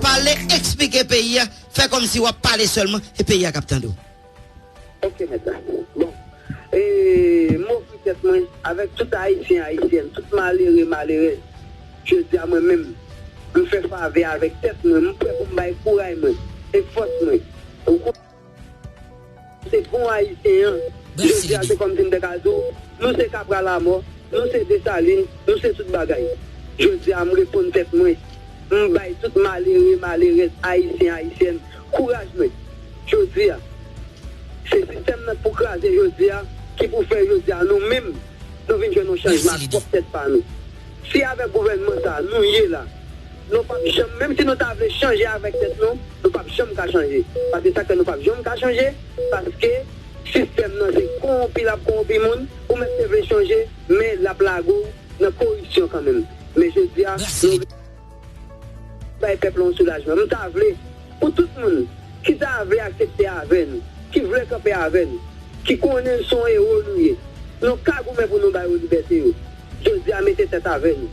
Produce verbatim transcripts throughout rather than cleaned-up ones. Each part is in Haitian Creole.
Pale, eksplike peyi a, fè kòmsi w ap pale sèlman, e peyi a k ap tande w. Ok, mèt la. Bon, e, m ofri tèt mwen avèk tout Ayisyen, Ayisyèn, tout malere, malerèz. Jodi a, mwen menm, m fè favè avèk tèt mwen, m prè pou m bay kouray mwen e fòs mwen. Ou konn, se bon Ayisyen an. Jodi a, se kòmsi m te ka di w, nou se Kapra Lamò, nou se Desalin, nou se tout bagay. Jodi a, m reponn tèt mwen. M bay tout malere, malerèz, Ayisyen, Ayisyèn, kouraj mwen. Jodi a, se sistèm nan k pou kraze jodi a, ki pou fè jodi a nou menm, nou vin jwenn yon chanjman ak pwòp tèt pa nou. Si avèk gouvènman sa a nou ye la, nou p ap janm, menm si nou ta vle chanje avèk tèt nou, nou p ap janm ka chanje. Paske sa k fè nou p ap janm ka chanje, paske sistèm nan se kowonpi l ap kowonpi moun, ou mèt te vle chanje, men l ap lage w nan koripsyon kanmenm. Men jodi a, nou bay pèp la yon soulajman. M ta vle pou tout moun ki ta vle aksepte avè n, ki vle kanpe avè n, ki konnen n se yon ewo nou ye. Nou ka goumen pou nou ba yo libète yo. Jodi a, mete tèt avè n.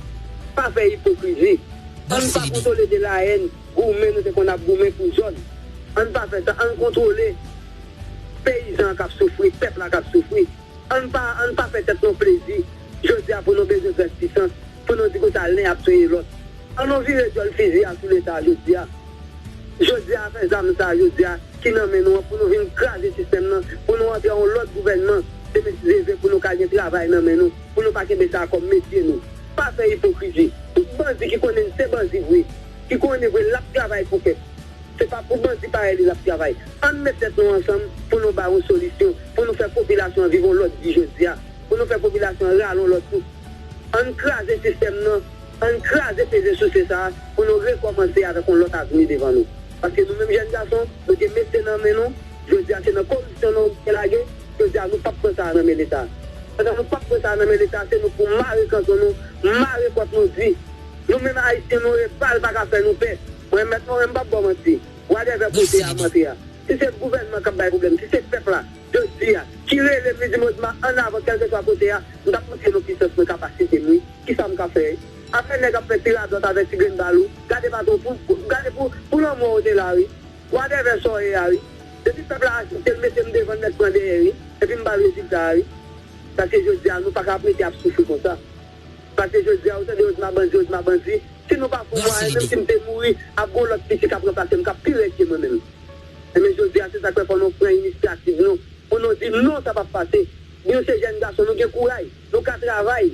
Pa fè ipokrizi. Ann pa kontwole de la haine, goumen nou te konn ap goumen pou zòn. Ann pa fè sa. Ann kontwole peyizan an k ap soufri, pèp la k ap soufri. Ann pa, ann pa fè tèt nou plezi. Jodi a, pou nou bezwen grès pisans, pou nou di konsa len ap touye lòt. Ann nou vire dyòl fizi a sou Leta jodi a. Jodi a, afè zam sa a jodi a, ki nan men nou an, pou nou vin kraze sistèm nan, pou nou antre yon lòt gouvènman, se mesi leve pou nou ka gen travay nan men nou, pou nou pa kenbe sa a kòm metye nou. Pa fè ipokrizi. Tout bandi ki konnen n se bandi vre, ki konnen vre l ap travay pou pèp. Se pa pou bandi parèy li l ap travay. Ann met tèt nou ansanm pou nou ba yon solisyon, pou nou fè popilasyon an viv yon lòt vi jodi a, pou nou fè popilasyon an rale yon lòt souf. Ann kraze sistèm nan, ann kraze peze souse sa a pou nou rekòmanse avèk yon lòt avni devan nou. Paske nou menm jèn gason, nou gen metye nan men nou, jodi a se nan koripsyon nou te lage, jodi a nou p ap pran sa a nan men Leta. Pandan nou p ap pran sa a nan men Leta, se nou pou mare kanton nou, mare pòt nou di. Nou menm Ayisyen nou ye, bal pa ka fè nou pè. Mwen mèt mwen, mwen m p ap ba w manti. Whatever kote a m antre a. Si se gouvènman k ap bay pwoblèm, si se pèp la, jodi a, ki rele m, li di m, Odma, ann avan, kèlkeswa kote a, m t ap montre nou pisans mwen, kapasite m, wi. Kisa m ka fè? Afè nèg ap fè ti radòt avèk ti grenn bal ou. Gade patwon pou, pou, gade pou, pou lanmò w te la, wi. Whatever sa w ye a, wi. Depi pèp la aksepte l, mete m devan, nèg pran dèyè, wi. Epi m ba l rezilta a, wi. Paske jodi a, nou pa ka ap rete ap soufri konsa. Paske jodi a, ou tande yo di m a bandi, yo di m a bandi. Si nou pa fè yon mwayen, menm si m te mouri, ap gen yon lòt pitit k ap ranplase m, k ap pi rèd ke mwen menm. Ebyen, jodi a, se sa k fè fò nou pran inisyativ nou, pou nou di non, sa p ap pase. Nou se jèn gason, nou gen kouray, nou ka travay.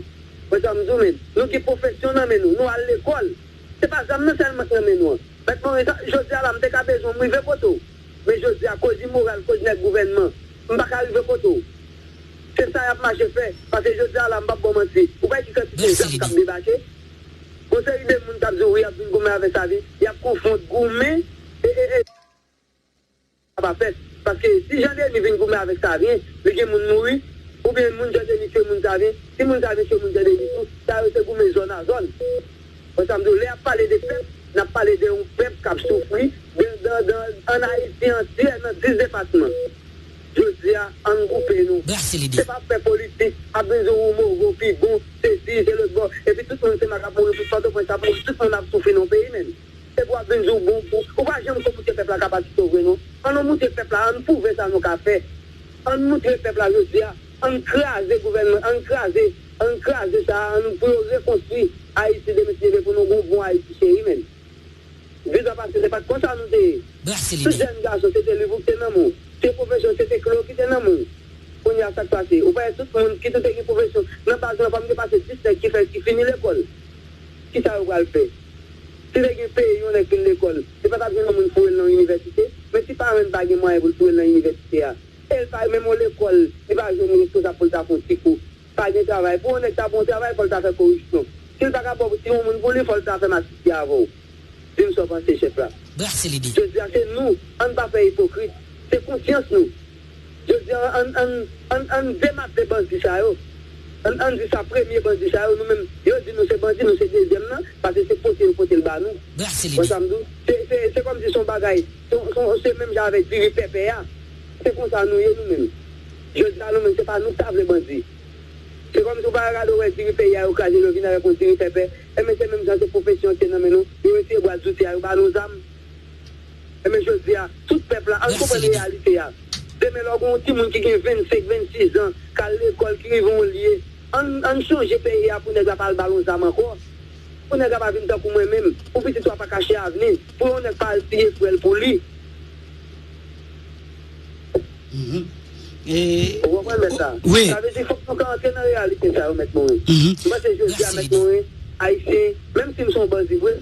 Wè sa m di w, men, nou gen pwofesyon nan men nou, nou al lekòl. Se pa zam nan sèlman k nan men nou an. Mèt Moris, jodi a la, m te ka bezwen w, m rive kote w. Men jodi a, koz imoral, koz nèg gouvènman, m pa ka rive kote w. Se sa y ap mache fè, paske jodi a la, m p ap ba w manti. Ou pa wè ki kantite zam k ap debake? Gon seri de moun k ap di w, wi, y ap vin goumen avèk Savyen, y ap konfonn goumen e, e, e, sa pa fèt. Paske si Jan Deni vin goumen avèk Savyen, li gen moun mouri, oubyen moun Jan Deni tchwe moun Savyen, si moun Savyen tchwe moun Jan Deni tou, sa yo se goumen zòn a zòn. Wè sa m di w, lè y ap pale de pèp, n ap pale de yon pèp k ap soufri, de, de, de, ann Ayiti antyè, nan dis depatman. Jodi a, ann gwoupe nou. Se pa fè politik, ap vin di w ou move, ou pi bon, sesi, se lòtbò. Epi tout moun se m a k ap mouri, tout Pòtoprens ap mouri, tout moun ap soufri nan peyi menm. Epi w ap vin di w bon pou, ou pa janm konn moute pèp la kapasite w vre non. Ann nou moute pèp la, ann pwouve sa nou ka fè. Ann moutre pèp la jodi a, ann kraze gouvènman, ann kraze, ann kraze sa a, ann pou yo rekonstwi Ayiti demen si Dye vle pou nou gon bon Ayiti cheri menm. Vizan pase se pa t konsa nou te ye. Tout jèn gason se te liv ou ki te nan men w, se pwofesyon se te kle w ki te nan men w. Kounye a sa k pase, ou pa wè tout moun ki tou te gen pwofesyon nan baz lan pa m gen pase dis nèg ki fè ki fini lekòl. Kisa yo pral fè? Si te gen peyi yon nèg fin lekòl, li pa t ap gen yon moun foure l nan yon inivèsite, men si paran l pa gen mwayen pou l foure l nan inivèsite a, e l pa menm yon lekòl, li pa jwenn responsab pou l ta fè yon ti kou. Pa gen travay. Pou yon nèg ta ba w travay, fò l ta fè koripsyon. Si l pa ka ba w ti yon moun pou li, fò l ta fè masisi avè w. Di m sa w panse, chèf la. Jodi a, se nou, ann pa fè ipokrit. Se konsyans nou. Jodi a, ann, ann, ann, ann demasye bandi sa yo. Ann, ann di sa premye bandi sa yo. Nou menm, yo di nou se bandi, nou se dezyèm nan, paske se pote yo pote l ba nou. Wè sa m di w? Se, se, se kòmsi se yon bagay, se, se, se menm jan avèk diri pèpè a. Se konsa nou ye nou menm. Jodi a, nou menm, se pa nou k ta vle bandi. Se kòmsi w pa gade, w wè diri peyi a yo kraze l, yo vin avèk yon diri pèpè. Enben, se menm jan se pwofesyon ki te nan men nou. Yo retire bwat zouti a, yo ba nou zam. Enben, jodi a, tout pèp la, ann konprann reyalite a. Demen, lè w gen yon timoun ki gen vennsenk, vennsis zan, k al lekòl, ki rive yon lye, ann, ann chanje peyi a pou nèg la pa al ba l yon zam ankò. Pou nèg la pa vin tankou mwen menm, pou pitit ou a pa kache avni, pou yon nèg pa al tiye frè l pou li. Mhm. E, ou konprann, mèt la? Wi. Sa vle di, fòk nou ka antre nan reyalite sa yo, mèt Morin. Mhm. M panse jodi a, mèt Morin, Ayisyen, menm si m se yon bandi vre,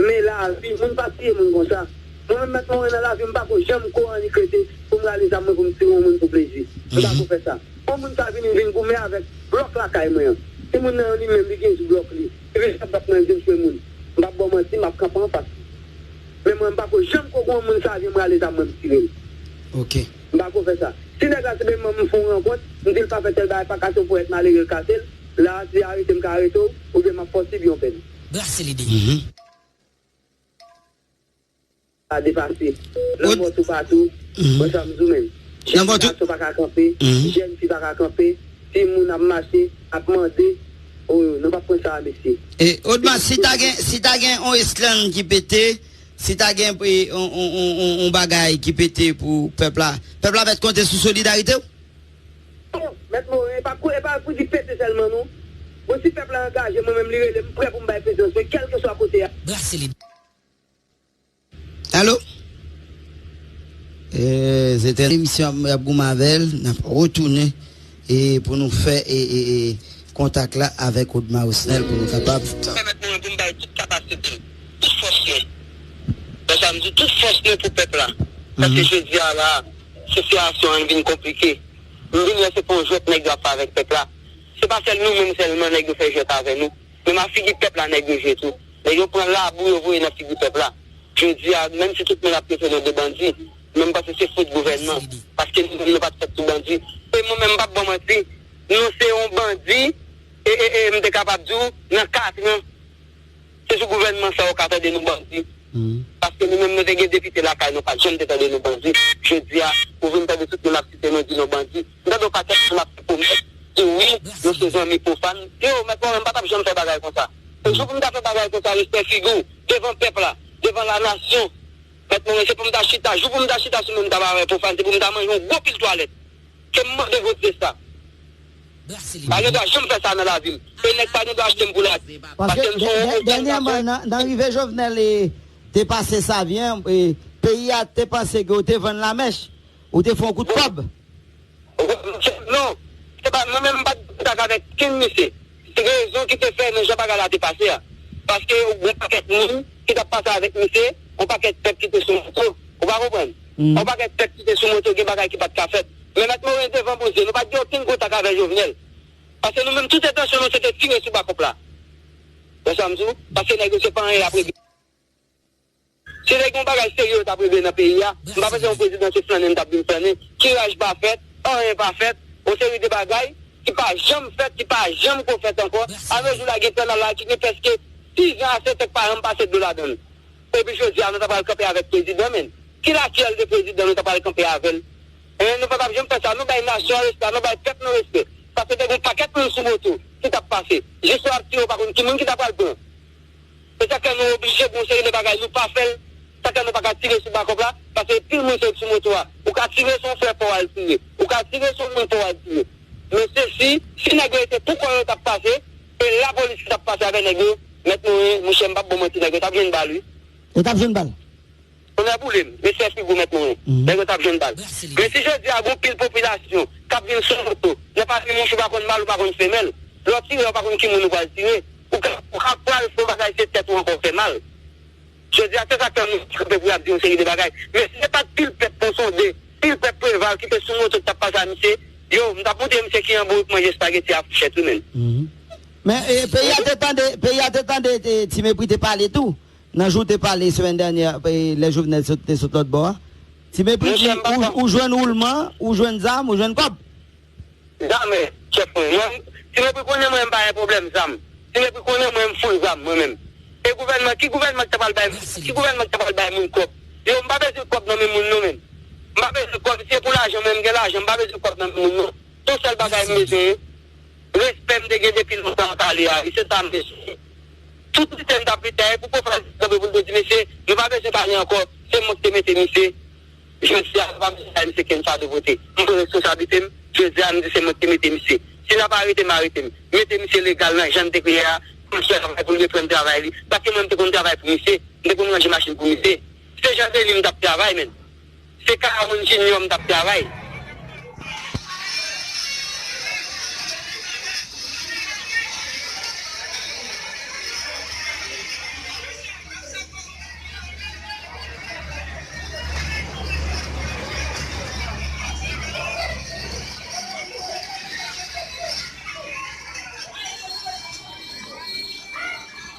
men lavi, moun pa tiye moun konsa. Mwen menm, mèt Morin, nan lavi m, m pa ko janm ko annik rete pou m rale zam mwen pou m tire yon moun pou plezi. M pa ko fè sa. Yon moun sa vini, vin goumen avèk blòk lakay mwen an. Timoun nan, li menm, li gen blòk li. Epi se blòk mwen, m vin tchwe moun. M p ap ba w manti, m ap kanpe anfas li. Men mwen, m pa ko janm ko gen yon moun sa vin, m rale zam mwen, m tire l. Ok. M pa ko fè sa. Si nèg la se menm mwen, m fè yon rankont, m di l pa fè tèl bagay, pa kase yon ponyèt malere, l kase l, la, si arete m ka arete w, oubyen m ap fè w sibi yon pèn. Brase lide. Mhm. Pa depase. Lanmò toupatou. Mhm. Wè sa m di w menm. Jèn gason pa ka kanpe, mhm, jèn fi pa ka kanpe, timoun ap mache, ap mande. Oh, nou p ap pran sa a, mesye. E, Odma, si ta gen, si ta gen on eslann ki pete, si ta gen, e, on, on, on, on, on bagay ki pete pou pèp la, pèp la mèt konte sou solidarite w? Non, mèt Morin, e pa kou, e pa pou di pete sèlman, non. Bon, si pèp la angaje, mwen menm, li rele m, m prè pou m bay prezans mwen, kèlkeswa kote a. Brase lide. Alo? E, se te emisyon ap, ap goumen avè l, n ap retounen, e, pou nou fè, e, e, e, kontak la avèk Odma Osnel pou nou kapab. Pèmèt mwen pou m bay tout kapasite m, tout fòs mwen. Wè sa m di, tout fòs mwen pou pèp la. Paske jodi a la, sitiyasyon an vin konplike. M vin wè se pa yon jwèt nèg yo ap fè avèk pèp la. Se pa sèl nou menm sèlman nèg yo fè jwèt avè nou. Menm ak figi pèp la nèg yo jwe tou. Nèg yo pran labou yo voye nan figi pèp la. Jodi a, menm si tout moun ap trete nou de bandi, men m panse se fot gouvènman. Paske nou menm nou pa t fèt sou bandi. E mwen menm m p ap ba w manti, nou se yon bandi, e, e, e m te kapab di w, nan katran, se sou gouvènman sa w ka tande nou bandi. Paske nou menm nou te gen depite lakay nou, pa t janm te tande nou bandi. Jodi a, ou vin tande tout moun ap site nou, di nou bandi. M tande yon pakèt moun ap fè pwomès, di wi, nou se zanmi pwofàn. Yo, mèt mwen, m pa t ap janm fè bagay konsa. E jou pou m ta fè bagay konsa, respè figi w, devan pèp la, devan lanasyon. Mèt mwen, se pou m ta chita, jou pou m ta chita sou men m ta ba avè pwofàn, se pou m ta manje yon gwo pil twalèt. Ke m mande vòt se sa. Pa gen dwa janm fè sa nan lavi m. E nèg pa gen dwa achte m pou lavi. Paske m se yon pwofàn. Dènyèman, nan, nan rive Jovenel, e, te pase Savyen, e, peyi a te panse ke w te vann lamèch, ou te fè yon kout kòb. Non, se pa, mwen menm m pa t kontak avèk kenn misye. Se rezon ki te fè nan jan bagay la te pase a. Paske yon pakèt moun ki t ap pase avèk misye, yon pakèt pèp ki te sou moto. Ou pa konprann? Yon pakèt pèp ki te sou moto, gen bagay ki pa t ka fèt. Men mèt Moren devan Bondye, nou pa t gen okenn kontak avè Jovenel. Paske nou menm tout entansyon nou se te tire sou Bakòp la. Wè sa m di w? Paske nèg yo se pa anyen y ap regle. Si te gen yon bagay serye yo t ap regle nan peyi a, m pa panse yon prezidan se flannen m t ap vin flannen. Kiraj pa fèt, anyen pa fèt, yon seri de bagay ki pa janm fèt, ki pa janm ko fèt ankò. Avè jou la gen kannal la ki gen prèske dis zan a sèt an k pa janm pase dlo ladan l. Epi jodi a nou ta pral kanpe avèk prezidan, men. Ki lakyèl de prezidan nou ta pral kanpe avè l? Hein, nou pa t ap janm fè sa, nou bay nasyon an respè, nou bay pèp nou respè. Paske te gen yon pakèt moun sou moto ki t ap pase. Jis yo ap tire, yo pa konn ki moun ki ta pral pran. E sa k fè nou oblije gen yon seri de bagay nou pa fè l. Sa k fè nou pa ka tire sou Bakòp la, paske pil moun se sou moto a. Ou ka tire sou yon frè pa w al tire. Ou ka tire sou yon moun pa w al tire. Men se si, si nèg yo rete pou kò yo t ap pase, e lapolis ki t ap pase avè nèg yo, mèt Moren, monchè, m p ap ba w manti, nèg yo t ap jwenn bal, wi. Yo t ap jwenn bal. Tonnè boule m, respè figi w mèt Moren. Nèg yo t ap jwenn bal. Men si jodi a gon pil popilasyon k ap vin sou moto, lè pa gen mouch ou pa konn mal ou pa konn femèl, lè w tire ou pa konn ki moun ou pral tire, ou ka, ou ka pral fè yon bagay se tèt ou ankò w fè mal. Jodi a se sa k fè moun kanpe pou y ap di yon seri de bagay. Men si se pa t pil pèp Pon Sonde, pil pèp Preval ki te sou moto ki t ap pase a misye, yo, m t ap montre misye ki anba w k manje espageti a fochèt wi menn. Men, e, peyi a te tande, peyi a te tande, e, Ti Mepri te pale tou. Nan jou w te pale semèn dènyè, e, lè Jovenel sot, te sot lòt bò a. Ti Mepri di, ou, ou jwenn woulman, ou jwenn zam, ou jwenn kòb. Jamè, chèf mwen. Mwen, Ti Mepri konnen mwen, m pa gen pwoblèm zam. Ti Mepri konnen mwen, m full zam, mwen menm. E gouvènman, ki gouvènman ki ta pral bay, ki gouvènman ki ta pral bay moun kòb? Yo, m pa bezwen kòb nan men moun, non, menm. M pa bezwen kòb, si se pou lajan, mwen, m gen lajan, m pa bezwen kòb nan men moun, non. Se yon sèl bagay m bezwen, Respè m te gen depi lontan an pale a, wi, se sa m bezwen. Tout lite m t ap lite a, e pou pwofèt kanpe pou l te di, mesye, nou pa bezwen pale ankò, se mwen ki te mete misye. Jodi a, m pa bezwen bay misye kenn fado pote. M pran responsablite m, jodi a, m di se mwen ki te mete misye. Si n ap arete m, arete m. Mete misye legal nan jan n te kreye a, pou l fè travay, pou l reprann travay li. Paske mwen, m te konn travay pou misye, m te konn ranje machin pou misye. Se Jan Deni m t ap travay, menm. Se Karawonn Junior m t ap travay.